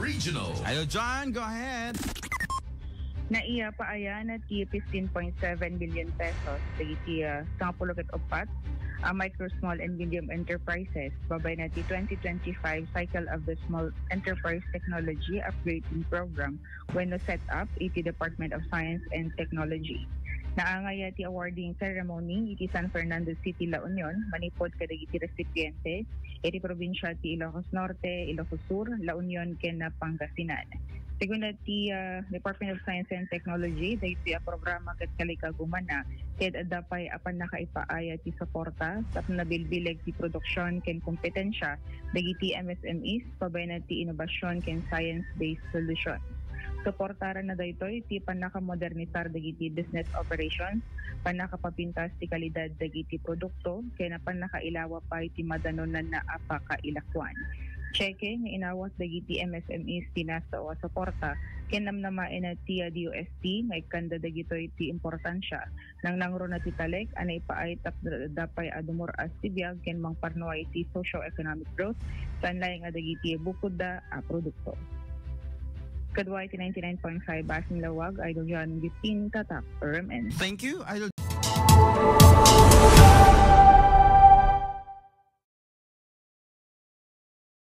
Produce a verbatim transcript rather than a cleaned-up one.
Regional. Idol John, go ahead. Naipaayana ti fifteen point seven billion pesos dagiti, ah, sangapulo ket uppat a micro, small, and medium enterprises babaen na ti twenty twenty-five Cycle of the Small Enterprise Technology Upgrading Program wenno set up iti Department of Science and Technology. Naangay ti awarding ceremony iti San Fernando City, La Union, manipud kadagiti resipiente iti probinsia ti Ilocos Norte, Ilocos Sur, La Union, ken Pangasinan. Segun ti, ah, Department of Science and Technology, daytoy a programa ket kalikagumanna ket adda pay a pannakaipaay ti suporta tapno nabilbileg ti produksion ken kompetensia dagiti M S M Es babaen na ti inobasyon ken science-based solution. Suportaranna daytoy ti pannakamodernisar dagiti business operations, pannakapapintas ti kalidad dagiti produkto, ken pannakailawa pay ti madanonanna a pakailakuan. Cheque nga inawat dagiti M S M Es ti nasao a suporta, ken namnamaenna ti D O S T nga ikkanda dagitoy ti importansia. Nangnangruna ti talek a naipaay tapno adda pay a dumur-as ti biag ken mangparnuay ti socio-economic growth, saan laeng a dagiti bukodda a produkto. Kadua iti ninety-nine point five Basing Lawag, Idol John Gustin, Tatak, R M N. Thank you, Idol.